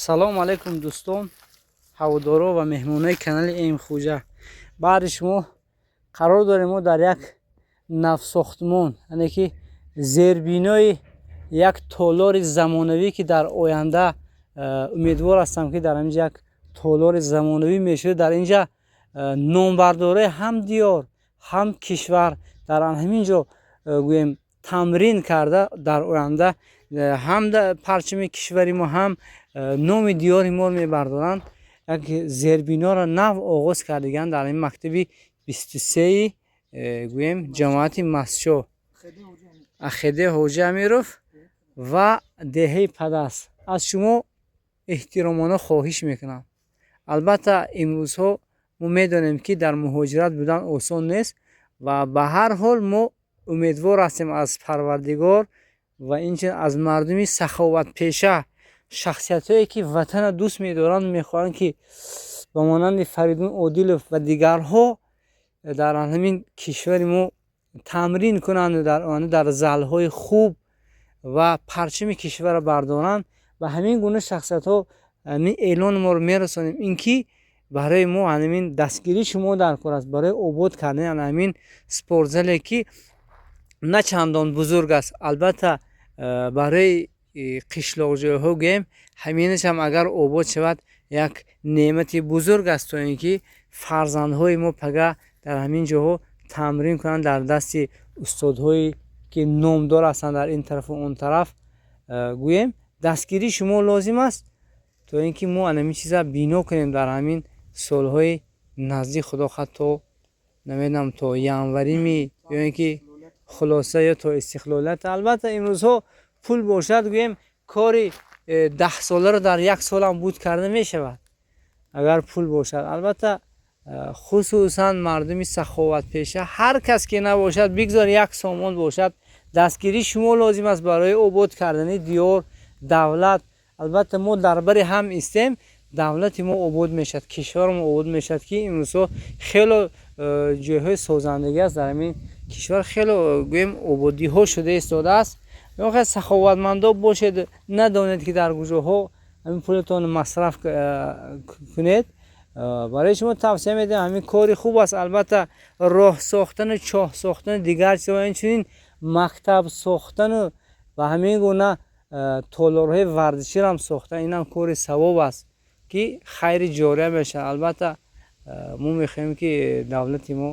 Салому алайкум, дӯстон, ҳаводоро ва меҳмонои канали Эм Хуҷа. Баъди шумо қарор дорем мо дар як навсохтмон, яъне ки зербинои як толори замонавӣ, ки дар оянда умедвор ҳастам, ки дар ҳаминҷа як толори замонавӣ мешавад. Дар инҷа номбардорои ҳам диёр, ҳам кишвар дар ҳамин ҷо гӯем, тамрин карда, дар оянда ҳам парчами кишвари мо, ҳам номи диёри мо мебардоранд. Як зербиноро нав оғоз кардагианд дар ин мактаби 23-и, гӯем, ҷамоати Мастчоҳ, Ахеде Ҳоҷи Амиров ва деҳаи Падаст. Аз шумо эҳтиромона хоҳиш мекунам. Албатта, имрӯзҳо мо медонем, ки дар муҳоҷират будан осон нест ва ба ҳар ҳол мо умедвор ҳастем аз Парвардигор ва инчунин аз мардуми саховатпеша, шахсиятҳое, ки ватанро дӯст медоранд, мехоҳанд, ки ба монанди Фаридун Одилов ва дигарҳо дар ҳамин кишвари мо тамрин кунанд, дар оянда дар залҳои хуб ва парчами кишварро бардоранд. Ба ҳамин гуна шахсиятҳо ҳамин эълони моро мерасонем, ин ки барои мо ҳамин дастгирии шумо дар кор аст барои обод кардани ҳамин спортзале, ки на чандон бузург аст. Албатта, барои қишлоқҷойҳо, гӯем, ҳаминашам агар обод шавад, як неъмати бузург аст, то ин ки фарзандҳои мо пага дар ҳамин ҷоҳо тамрин кунанд, дар дасти устодҳое, ки номдор ҳастанд дар ин тарафу он тараф. Гӯем, дастгирии шумо лозим аст, то ин ки мо ҳамин чиза бино кунем дар ҳамин солҳои наздик, худо хоҳад, то намедонам, то январими ё ин ки хулоса ё то истиқлолият. Албатта, имрӯзҳо пул бошад, гӯем, кори 10 соларо дар як солам буд карда мешавад, агар пул бошад. Албатта, хусусан мардуми саховатпеша, ҳар кас ки набошад, бигзор як сомон бошад, дастгирии шумо лозим аст барои обод кардани диёр, давлат. Албатта, мо дар бари ҳам истем, давлати мо обод мешавад, кишвари мо обод мешавад, ки имрӯзҳо хело ҷойҳои созандагӣ аст дар ҳамин кишвар, хело, гӯем, ободиҳо шуда истодааст. Мехоҳед, саховатмандо бошед, надонед, ки дар куҷоҳо ҳамин пулатон масраф кунед. Барои шумо тавсия медиҳам, ҳамин кори хуб аст. Албатта, роҳ сохтану чоҳ сохтану дигар чизҳо, инчунин мактаб сохтану ва ҳамин гуна толорҳои варзиширо ҳам сохтан, инам кори савоб аст, ки хайри ҷория мешавад. Албатта, мо мехоҳем, ки давлати мо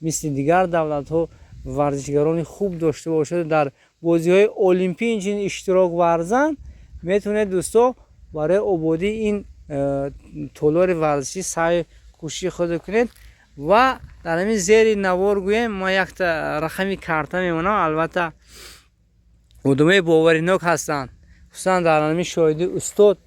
мисли дигар давлатҳо варзишгарони хуб дошта бошад, дар бозиҳои олимпӣ инчунин иштирок варзанд. Метавонед, дӯсто, барои ободии ин толори варзишӣ саъю кӯшиши худро кунед ва дар ҳамин зери навор, гӯем, ма якта рақами карта мемонам. Албатта, одамои боваринок ҳастанд, хусусан дар ҳамин шоҳиди устод,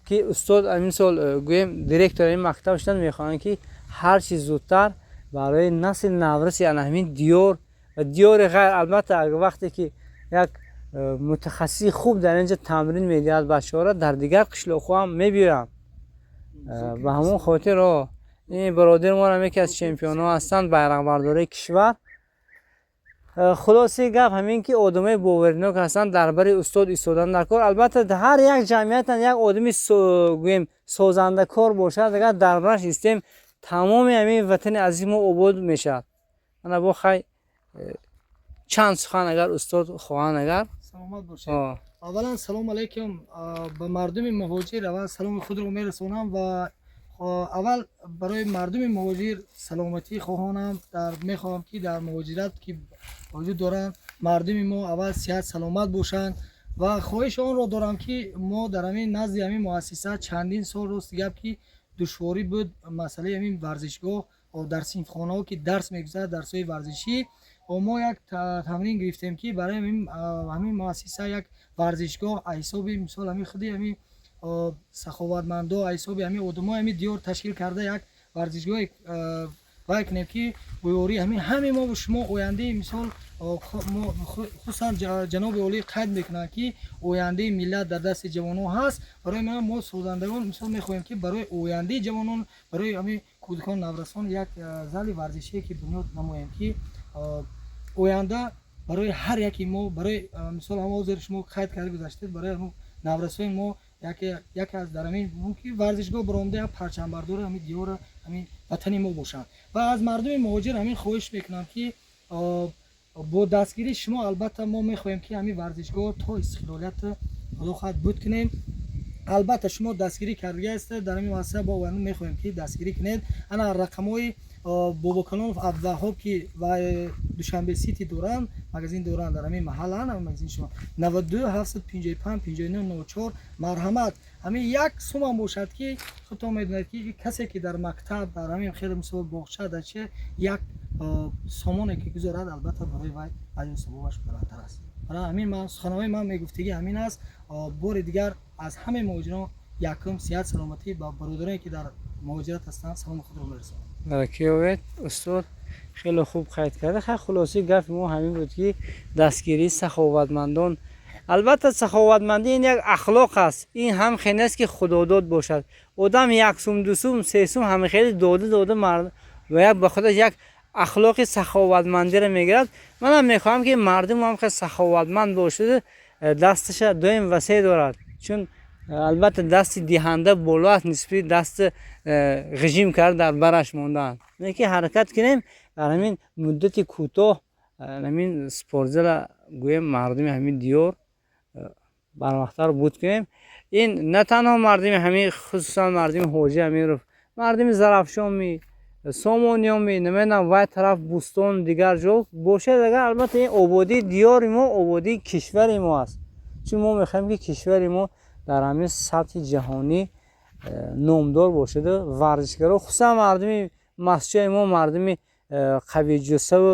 ки устод ҳамин сол, гӯем, директори ин мактаб шуданд. Мехоҳанд, ки ҳарчи зудтар барои насли навраси ана ҳамин диёр ва диёри ғайр. Албатта, вақте ки як мутахассиси хуб дар инҷа тамрин медиҳад бачаҳоро, дар дигар қишлоқҳо ҳам мебиёянд. Ба ҳамон хотир ин бародари моам яке аз чемпионҳо ҳастанд, байрақбардорои кишвар. Хулосаи гап ҳамин, ки одамои боваринок ҳастанд, дар бари устод истодан дар кор. Албатта, ҳар як ҷамъиятан як одами, гӯем, созандакор бошад, агар дар бараш истем, тамоми ҳамин ватани азизи мо обод мешавад. Ана бо хай, чанд сухан агар устод хоҳанд, агар. Саломат бошед. Аввалан, салом алайкум ба мардуми муҳоҷир. Аввал саломи худро мерасонам ва аввал барои мардуми муҳоҷир саломатӣ хоҳонам. Дар мехоҳам, ки дар муҳоҷират ки вуҷуд доранд, мардуми мо аввал сиҳат саломат бошанд ва хоҳиши онро дорам, ки мо дар ҳамин назди ҳамин муассиса чандин сол, рости гап, ки душворӣ буд масъалаи ҳамин варзишгоҳ. Дар синфхонаҳо ки дарс мегузарад, дарсҳои варзишӣ, мо як тамрин гирифтем, ки барои ҳамин муассиса як варзишгоҳ аз ҳисоби, мисол, ҳамин худи ҳамин саховатмандо, аз ҳисоби ҳамин одамои ҳамин диёр ташкил карда, як варзишгоҳе вай кунем, ки бо ёрии ҳамин ҳамаи мо шумо ояндаи, мисол, хусусан ҷаноби олӣ қайд мекунанд, ки ояндаи миллат дар дасти ҷавонон ҳаст. Барои ман мо созандагон, мисол, мехоҳем, ки барои ояндаи ҷавонон, барои ҳамин кӯдакон, наврасон як зали варзишие ки бунёд намоем, ки оянда барои ҳар яки мо, барои, мисол, ҳам ҳозир шумо қайд карда гузаштед, барои наврасои мо. Яке аз дар ҳамин мумкин варзишгоҳ баромада, як парчамбардори ҳамин диёра, ҳамин ватани мо бошанд. Ва аз мардуми муҳоҷир ҳамин хоҳиш мекунам, ки бо дастгирии шумо, албатта, мо мехоҳем, ки ҳамин варзишгоҳ то истиқлолият, худо хоҳад, буд кунем. Албатта, шумо дастгирӣ кардага ҳастед дар ҳамин муассиса, бо мехоҳем, ки дастгирӣ кунед. Ана рақамҳои Бобокалонов Абдуваҳҳоб, ки ва Душанбе Сити доранд, магазин доранд, дар ҳамин маҳаллан магазин шумо, 92 755 59 04. Марҳамат, ҳамин як сумам бошад, ки худтон медонед, ки касе ки дар мактаб, дар ҳамин хеле, мисол, боғча, дар чи як сомоне ки гузорад, албатта, барои вай аҷру савобаш баландтар аст. Барои ҳамин ман суханҳои ман мегуфтагӣ ҳамин аст. Бори дигар аз ҳамаи муҳоҷирон якум сиҳат, саломатӣ, ба бародарое ки дар муҳоҷират ҳастанд, саломи худро мерасонам. Баракиёвед, устод, хеле хуб қайд карда. Хай, хулосаи гапи мо ҳамин буд, ки дастгирии саховатмандон. Албатта, саховатмандӣ ин як ахлоқ аст, ин ҳам хел нест, ки худодод бошад. Одам як сум, ду сум, се сум ҳама хеле дода дода ва як ба худаш як ахлоқи саховатмандиро мегирад. Манам мехоҳам, ки мардум ҳам хел саховатманд бошад, дасташа доим васеъ дорад, чун албатта дасти диҳанда боло аст нисбати дасти ғижим карда дар бараш мондаанд. Ки ҳаракат кунем, дар ҳамин муддати кӯтоҳ ҳамин спортзала, гӯем, мардуми ҳамин диёр барвақттар буд кунем. Ин на танҳо мардуми ҳамин, хусусан мардуми Ҳоҷи Амиров, мардуми Зарафшонми, Сомониёми, намедонам, вай тараф, Бӯстон, дигар ҷо бошад агар, албатта, ин ободии диёри мо, ободии кишвари мо аст, чун мо мехоҳем, ки кишвари мо дар ҳамин сатҳи ҷаҳонӣ номдор бошаду варзишгаро, хусусан мардуми Мастчои мо, мардуми қавиҷуссаву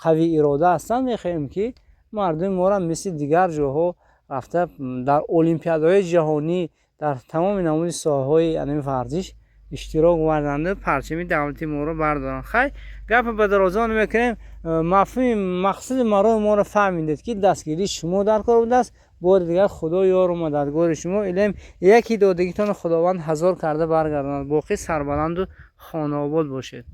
қавиирода ҳастанд. Мехоҳем, ки мардуми моро мисли дигар ҷоҳо рафта, дар олимпиадаҳои ҷаҳонӣ, дар тамоми намуди соҳаҳои ҳамин варзиш иштирок варзанду парчами давлати моро бардоранд. Хай, гапа ба дарозо намекунем. Мафҳуми мақсади мароми моро фаҳмидед, ки дастгирии шумо дар кор будааст. Бори дигар Худо ёру мададгори шумо. Илем яки додагитонро Худованд ҳазор карда баргардонад. Боқӣ сарбаланду хонаобод бошед.